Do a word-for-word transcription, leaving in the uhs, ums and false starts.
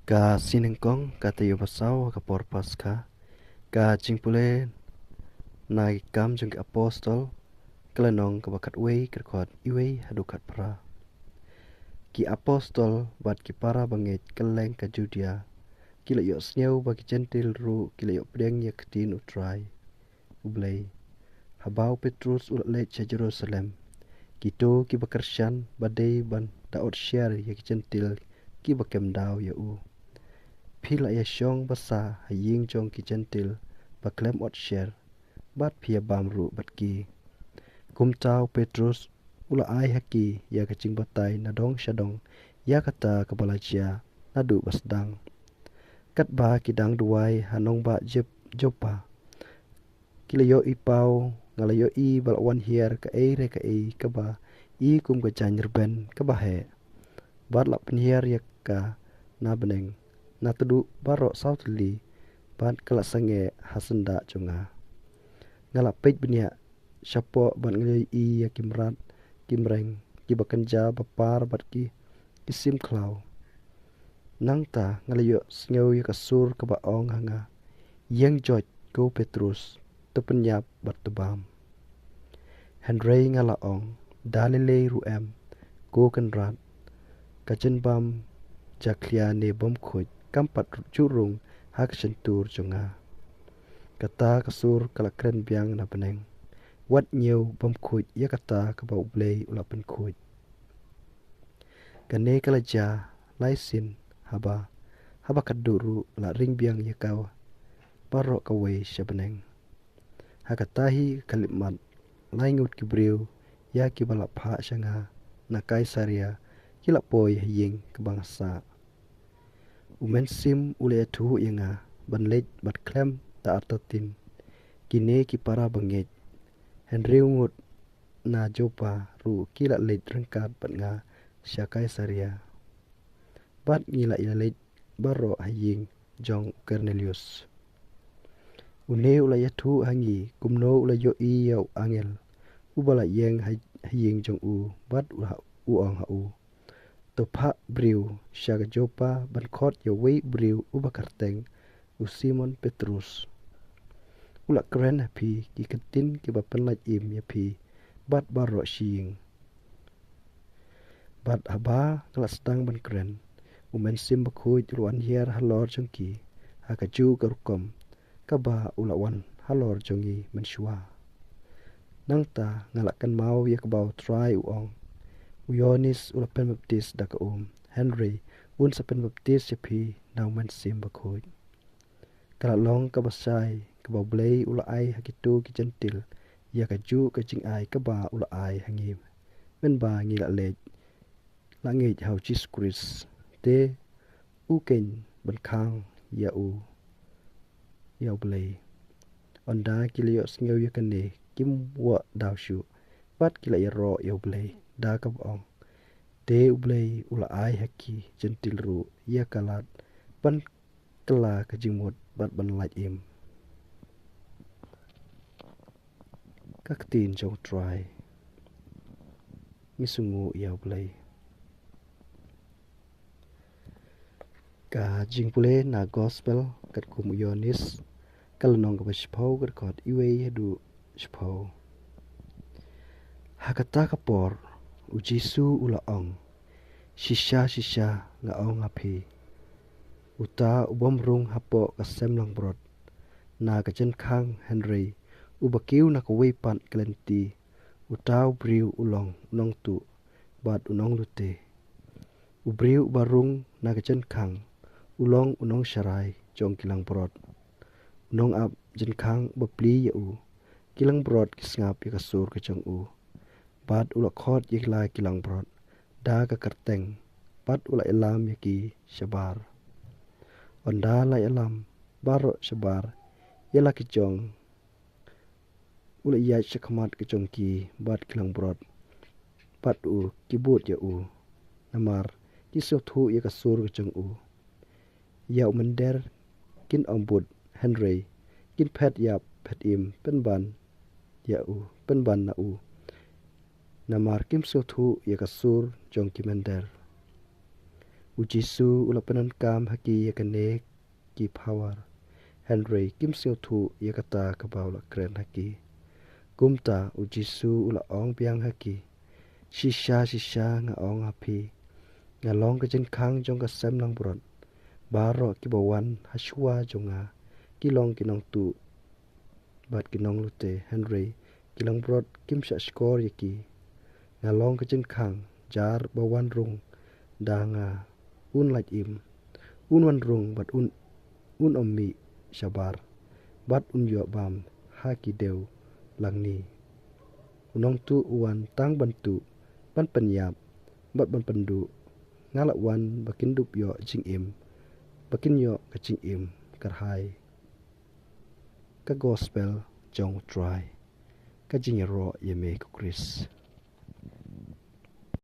Ka Sngi Nyngkong, ka taïew ba saw ha ka por Paskha. Ka jingpule na Ki Kam jong ki Apostol, ka lynnong kaba khatwei, ka dkhot iwei haduh khatphra. Ki apostol bad ki para bangeit kylleng ka Judia ki la ïohsngew ba ki Jentil ruh ki la ïoh pdiang ïa ka ktien U Trai U Blei. Haba u Petrus u la leit sha Jerusalem, kito kiba kyrshan ba dei ban da otsher ïa ki Jentil kiba kem daw ïa u. Phi la ïa shong basa ha ïing jong ki Jentil ba khlem otsher, bad phi ïa bam ruh bad ki. Kumta u Petrus u la ai ha ki ïa ka jingbatai na dong sha dong ïa kata kaba la jia naduh ba sdang. Katba ki dang duwai ha nongbah Jop-, Joppa, ki la ïohi paw, nga la ïohi ba la wan hiar kaei re kaei kaba i kum ka jaiñrben kaba heh. Bad la pynhiar ïa ka na bneng, na tduh baroh saw tylli, bad ka la sangeh ha syndah jong nga. Nga la peit bniah shapoh bad nga la ïohi ïa ki mrad ki mreng, kiba kynja bapar bad ki, ki sim khlaw. Nangta nga la ïohsngew ïa ka sur kaba ong ha nga, ïeng joit ko Petrus, to pynïap bad to bam. Hynrei nga la ong, da lei lei ruh em, ko Kynrad, ka jingbam jakhlia ne bymkhuid kam pat ju rung ha ka shyntur jong nga. Kata ka sur ka la kren biang na bneng, wat ñiew bymkhuid ïa kata kaba U Blei u la pynkhuid. Kane ka la jia lai sien haba, haba khadduh ruh la ring biang ïa ka baroh kawei sha bneng. Ha kata hi ka khyllipmat, lai ngut ki briew ïa kiba la phah sha nga na Kaisaria ki la poi ha ïing kaba nga sah. U Mynsiem u la ïathuh ïa nga ban leit bad khlem da artatien kine ki para bangeit. Hynriew ngut na Joppa ruh ki la leit ryngkat bad nga sha Kaisaria. Bad ngi la ïa leit baroh ha ïing jong u Kornelius. Une u la ïathuh ha ngi kumno u la ïohi ïa u angel uba la ïeng ha, ha ïing jong u, bad u ha, u ong ha u, to phah briew sha ka Joppa ban khot ïa uwei u briew uba kyrteng u Simon Petrus. U la kren ha phi ki ktien kiba pynlait im ïa phi bad baroh shi ïing. Bad haba nga la sdang ban kren, u Mynsiem Bakhuid u la wan hiar halor jong ki ha kajuh ka rukom kaba u la wan halor jong ngi mynshuwa. Nangta nga la kynmaw ïa kaba U Trai u ong, u Ïoannis u la pynbaptis da ka um, hynrei un sa pynbaptis ïa phi na u Mynsiem Bakhuid. Ka la long kaba shai kaba U Blei u la ai ha kito ki Jentil ïa kajuh ka jingai kaba u la ai ha ngi, mynba ngi la leit, la ngeit ha u Jisu Khrist, te u keiñ ban khang ïa u, ïa U Blei. Ynda ki la ïohsngew ïa kane kim wah daw shuh, bad ki la ïaroh ïa U Blei da kaba ong, te U Blei u la ai ha ki Jentil ruh ïa ka lad ban kylla ka jingmut bad ban lait im. Ka ktien jong U Trai. Ngi sngewnguh ïa U Blei. Ka jingpule na Gospel katkum u Ïoannis, ka lynnong kaba shiphew, ka dkhot iwei haduh shiphew. Ha kata ka por, u Jisu u la ong, shisha shisha nga ong ha phi, uta u bym rung hapoh ka sem langbrot na ka jynkhang, hynrei uba kiew na kawei pat ka lynti, uta u briew u long u nongtuh bad u nonglute. U briew uba rung na ka jynkhang u long u nongsharai jong ki langbrot. U nongap jynkhang uba plie ïa u, ki langbrot ki sngap ïa ka sur ka jong u. Bad u la khot ïa la ki langbrot da ka kyrteng, bad u la ïalam ïa ki shabar. Ynda la ïalam baroh shabar ïa la ki jong, u la ïaid shakhmat ka jong ki bad ki langbrot, bad u ki bud ïa u, namar ki sngewthuh ïa ka sur ka jong u. Ïa u mynder kin ym bud, hynrei kin phet ïap phet im pynban ïa u, pynban na u, namar kim sngewthuh ïa ka sur jong ki mynder. U Jisu u la pyndonkam ha ki ïa kane ki power, hynrei kim sngewthuh ïa kata kaba u la kren ha ki. Kumta u Jisu u la ong biang ha ki, shisha shisha nga ong ha phi, nga long ka jingkhang jong ka sem langbrot. Baroh kiba wan ha shuwa jong nga ki long ki nongtuh bad ki nonglute, hynrei ki langbrot kim shah shkor ïa ki. Nga long ka jingkhang, jar ba wan rung da nga un lait im, un wan rung bad un, un ym mih shabar, bad un ïoh bam ha ki dewlangni. U nongtuh u wan tang ban tuh, ban pynïap bad ban pynduh. Nga la wan ba kin dup ïoh jingim, ba kin ïoh ka jingim kyrhai. Ka Gospel jong U Trai. Ka jingïaroh ïa me ko Khrist.